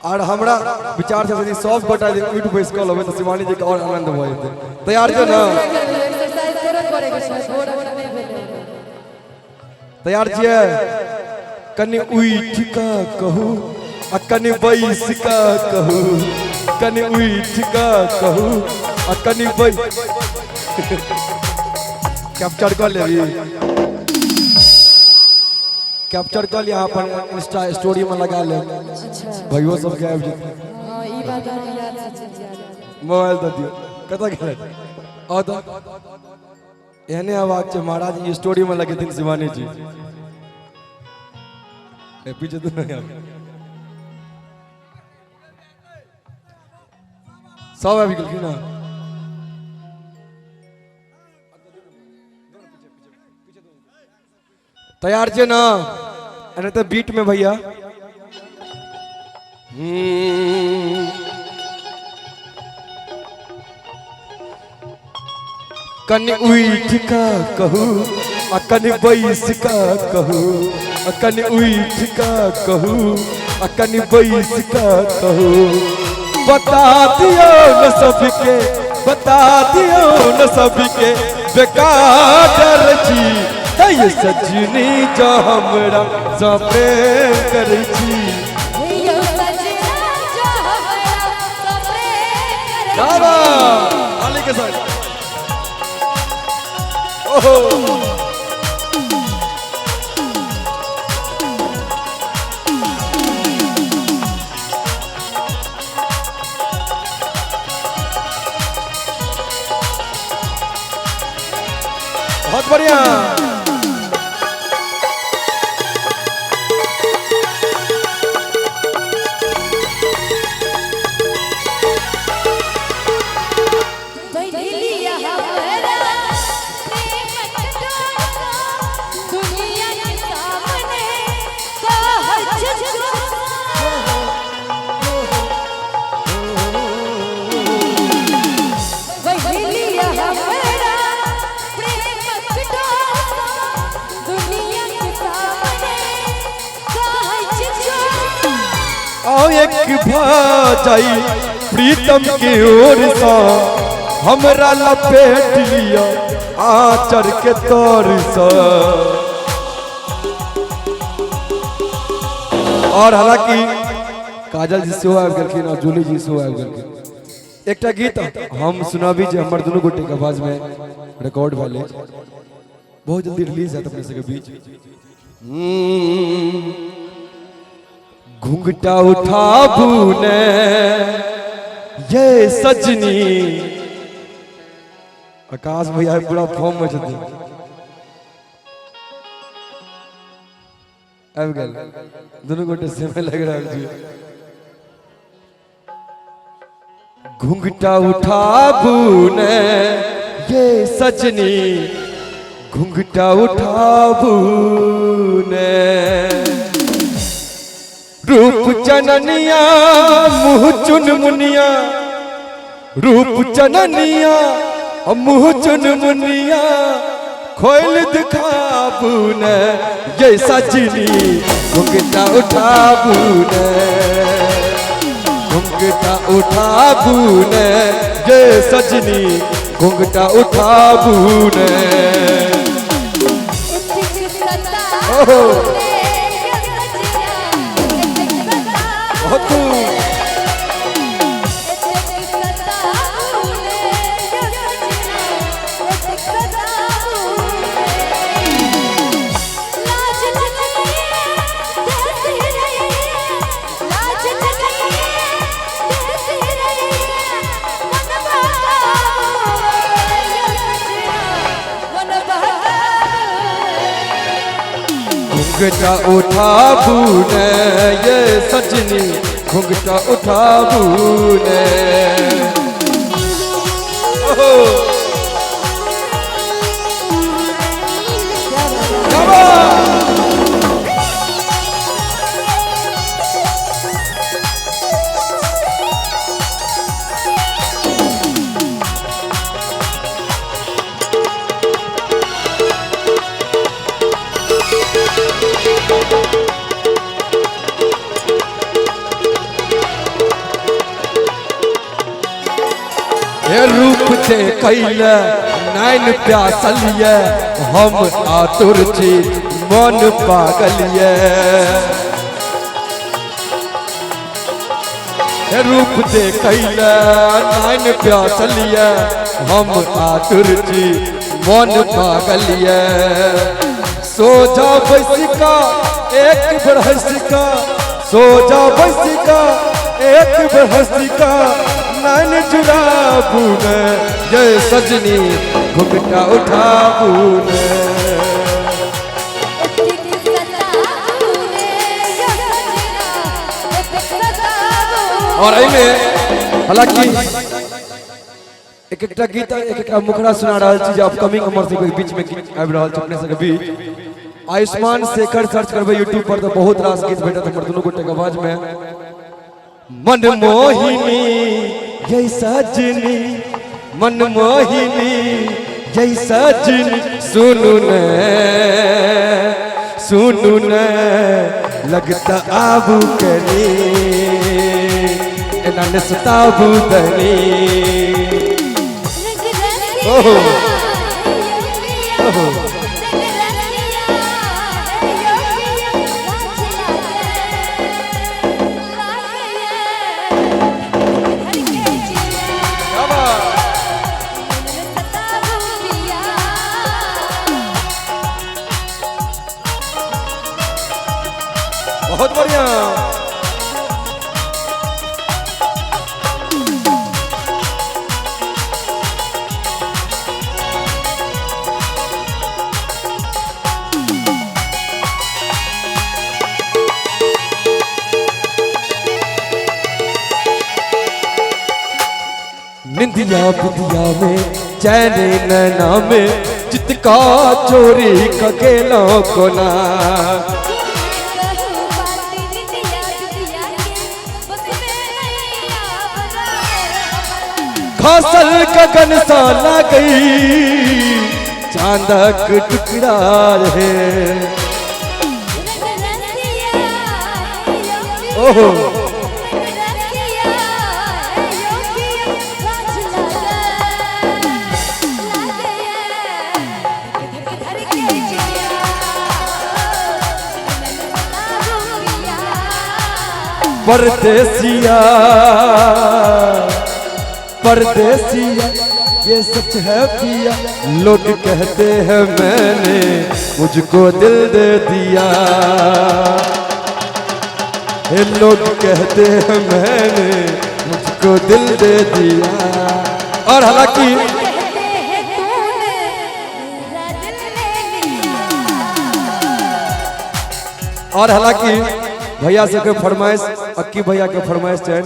और हमरा विचार से यदि सब गोटा जे उठि बैस कऽ लेबै तऽ शिवानी जी के और आनंद भऽ जेतै। तैयार छियै ने? एक्सरसाइज करऽ पड़ै के छै, भोर अखन नहि भेलै। तैयार छियै? कनि उठि कऽ कहू आ कनि बैस कऽ कहू, कनि उठि कऽ कहू आ कनि बैस। कैप्चर कऽ लेबी? कैप्चर कऽ लिअ, अपन इंस्टा स्टोरी में लगा लेब। अच्छा। भैयो सबके आबि जेतै। हँ, ई बात अहाँके याद से चलि जायत। मोबाइल दऽ दियौ। कतऽ गेलै? आउ तऽ एहने आवाज छै महाराज, ई स्टोरी में लगेथिन शिवानी जी। ए, पीछे तो नहीं आब। सब आबि गेलखिन ना? तैयार छियै ना? अरे तऽ बीट में भैया। कनि उठि कऽ कहू आ कनि बैस कऽ कहू, आ कनि उठि कऽ कहू आ कनि बैस कऽ कहू, बता दियौ न सबके, बता दियौ न सबके बेकार छी हे सजनी, जो हमरा सँ प्रेम करै छी। यौ सजना जो हमरा सँ प्रेम करै छी। दादा ताली के साथ। ओहो, बहुत बढ़िया। बान्हि लिअ हमरा प्रेमक डोरा, दुनिया के सामने कहै छै। बान्हि लिअ हमरा प्रेमक डोरा, दुनिया के सामने कहै छै। आओ एक भऽ जाई प्रीतम के ओर सँ, हमरा लपेट लिअ आचर के तर सँ। और हालांकि काजल जी सेहो आबि गेलखिन और जूली जी सेहो आबि गेलखिन। एकटा गीत हम सुनाबी जे हमर दुनू गोटे के आवाज में रिकॉर्ड भेल अछि, बहुत जल्दी रिलीज हैत अपने सबके बीच। घूंघटा उठाबू ने ये सजनी। आकाश भैया पूरा फॉर्म में छथिन, आबि गेल दुनू गोटे सेमे लागि रहल छी। घूंघटा उठाबू ने ये सजनी, घूंघटा उठाबू ने, रूप चननिया मुँह चुनमुनिया, रूप चननिया मुँह चुनमुनिया खोल दिखाबू ने ये सजनी, घूंघटा उठाबू ने, घूंघटा उठाबू ने ये सजनी, घूंघटा उठाबू ने। ओहो, बहुत खूब। घूंघटा उठाबू ने ये सजनी, घूंघटा उठाबू ने। ओहो, शाबाश। हे रूप देखैल नैन प्यासल ये, हम आतुर छी मन पागल ये। हे रूप देखैल नैन प्यासल ये, हम आतुर छी मन पागल ये। सोझा बैसिका एक बेर हंसिका, सोझा बैसिका एक बेर हंसिका, नैन चुराबू ने जय सजनी घुंघटा उठाबू ने। और एहिमे हालांकि एक एकटा गीत एक एकटा मुखड़ा सुना रहल छी जे अपकमिंग हमर सबके बीच में गीत आबि रहल छै अपने सबके बीच। आयुष्मान शेखर सर्च करबै यूट्यूब पर तऽ बहुत रास गीत भेटत हमर दुनू गोटे के आवाज में। मन मोहिनी जय सजनी, मन मोहिनी जय सजनी, सुनू ने सुनू ने लगता आबू कनी, एना ने सताबू दनी। ओहो ओहो बहुत बढ़िया। निंदिया बिंदिया में चैन नैना में, चितका चोरी कगेलो कोना। फसल गगन सा गई चांदक टुकड़ा है। ओहो परदेसिया परदेसिया ये सच है पिया, लोग कहते हैं मैंने मुझको दिल दे दिया। हे लोग कहते हैं मैंने मुझको दिल दे दिया। और हालांकि भैया सबके फरमाइश, अक्की भैया के फरमाइश चैन